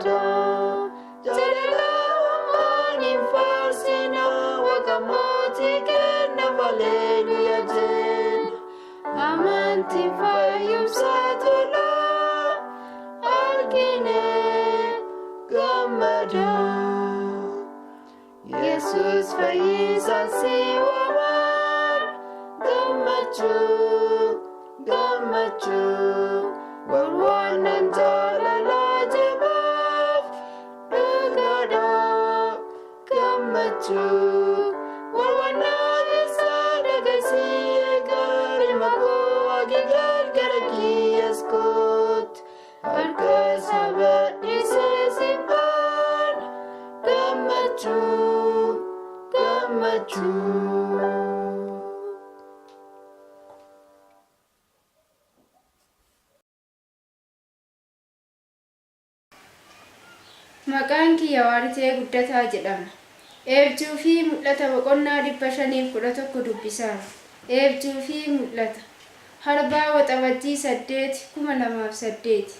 gammada. Jaalala uumaan hin faarsina, Waaqa mootii kennaaf haleluuyaa jenna. Amantiin fayyumsa tola argine gammada. Yesus fayyisaan si waamaan gammachuu gammachuu warwaanan jaalala jabaaf dhugaadha gammachuu warwaanaan isa dhageessee gaarii makoo agigal gara kiyyaas koot harka saba dhiisee sibbaan gammachuu gammachuu. Maqaan kiyya Waaritee Guddataa jedhama. Eebjuu fi Mul'ata boqonnaa 511 dubbisaa. Eebjuu fi Mul'ata. Harbaa Waxabajjii 8, 2008.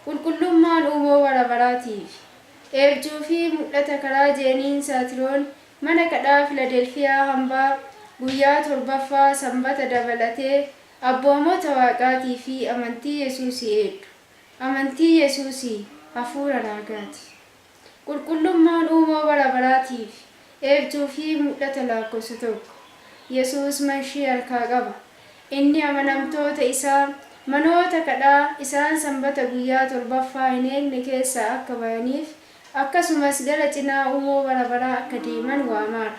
Qulqullummaan uumoo bara baraatiif. Eebjuu fi Mul'ata karaa Jeeniin Saatiroon mana kadhaa Filadelfiyaa hambaa guyyaa torbaffaa Sanbata dabalatee abboomota Waaqaatii fi amantii Yesuusii eeddu. Amantii Yesuusii hafuura raagaati. Qulqullummaan uumoo bara baraatiif. Eebjuu fi Mul'ata laakkofsa 1. Yesuus manshii harkaa qaba. Inni amanamtoota isaa manoota kadhaa isaan Sanbata guyyaa torbaffaa hin eegne keessaa akka bayaniif, akkasumas gara cinaa uumoo bara baraa akka deeman waamaara.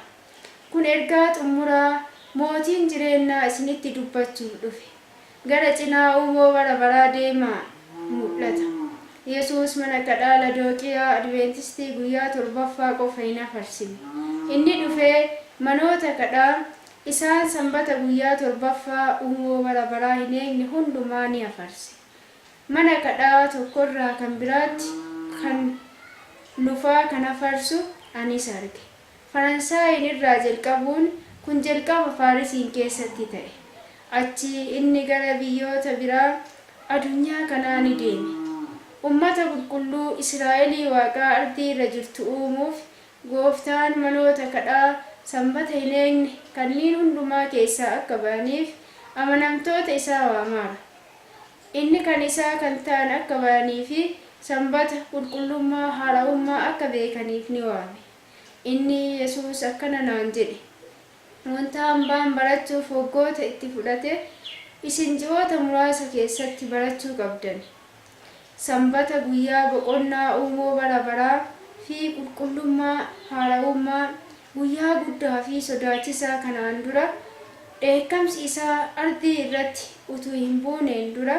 Kun ergaa xummuraa mootiin jireennaa isinitti dubbachuuf dhufe. Gara cinaa uumoo bara baraa deemaa. Mul'ata. Yesuus mana kadhaa Ladooqiyaa Adveentistii guyyaa torbaffaa qofa hin afarsine. Inni dhufee manoota kadhaa isaan Sanbata guyyaa torbaffaa uumoo bara baraa hin eegne hundumaa ni afarse. Mana kadhaa tokkorraa kan biraatti kan lufaa kan afarsu anis arge. Faransaayiin irraa jalqabuun kun jalqaba Faarisiin keessatti ta'e. Achii inni gara biyyoota biraa adunyaa kanaa ni deeme. Ummata qulqulluu Israa'elii Waaqaa ardii irra jirtu uumuuf Gooftaan manoota kadhaa Sanbata hin eegne kanniin hundumaa keessaa akka bayaniif amanamtoota isaa waamaara. Inni kan isaa kan ta'an akka bayanii fi Sanbata, qulqullummaa, haara'ummaa akka beekaniif ni waame. Inni, Yesuus, akkana naan jedhe, Wanta hambaan barachuuf waggoota itti fudhate isin ji'oota muraasa keessatti barachuu qabdani. Sanbata guyyaa boqonnaa uumoo bara baraa fi qulqullummaa, haara'ummaa, guyyaa guddaa fi sodaachisaa kanaan dura, dheekkamsi isaa ardii irratti utuu hin buuneen dura,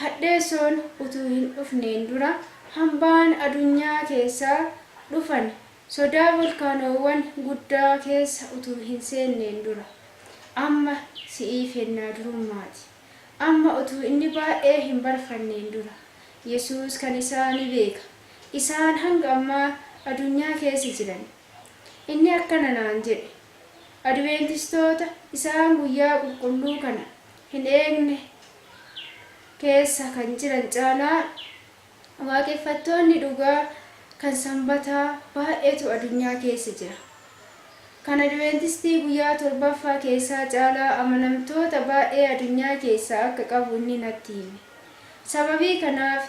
hadheessoon utuu hin dhufneen dura, hambaan adunyaa keessaa dhufan sodaa volkaanoowwan guddaa keessa utuu hin seenneen dura. Amma si'iif hennaa durummaati. Amma utuu inni baay'ee hin barfanneen dura. Yesuus kan isaa ni beeka. Isaan hanga ammaa adunyaa keessa jiran. Inni akkana naan jedhe, Adveentistoota isaan guyyaa qulqulluu kana hin eegne keessa kan jiran caalaa waaqeffattoonni dhugaa kan Sanbataa baay'eetu adunyaa keessa jira. Kan Adveentistii guyyaa torbaffaa keessaa caalaa amanamtoota baay'ee adunyaa keessaa akka qabu inni natti hime. Sababii kanaaf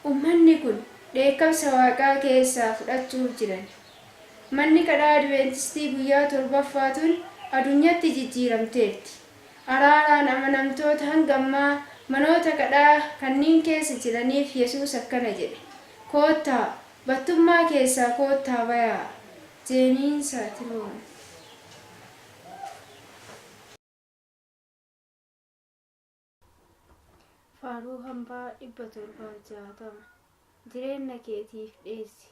ummanni kun dheekkamsa Waaqaa keessaa fudhachuuf jirani. Manni kadhaa Adveentistii guyyaa torbaffaa tun adunyatti jijjiiramteerti. Araaraan amanamtoota hanga ammaa manoota kadhaa kanniin keessa jiraniif Yesuus akkana jedhe, Koottaa, battummaa keessaa koottaa bayaa. Jeeniin Saatiroon. Faaruu Hambaa 760. Jireenna keetiif dheessi.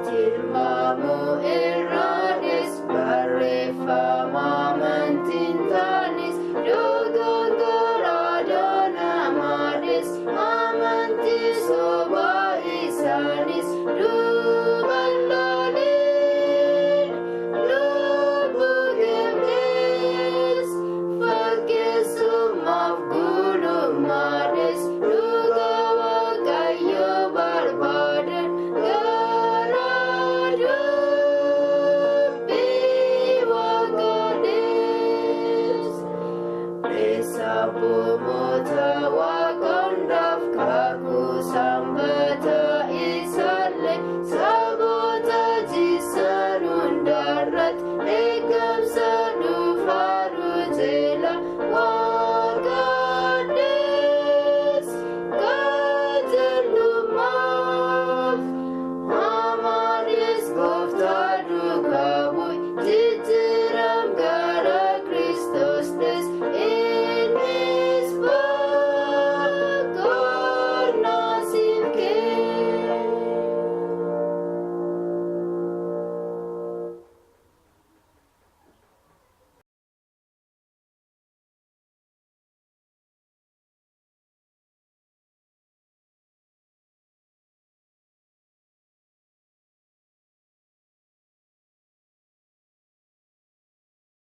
Tilmaamu.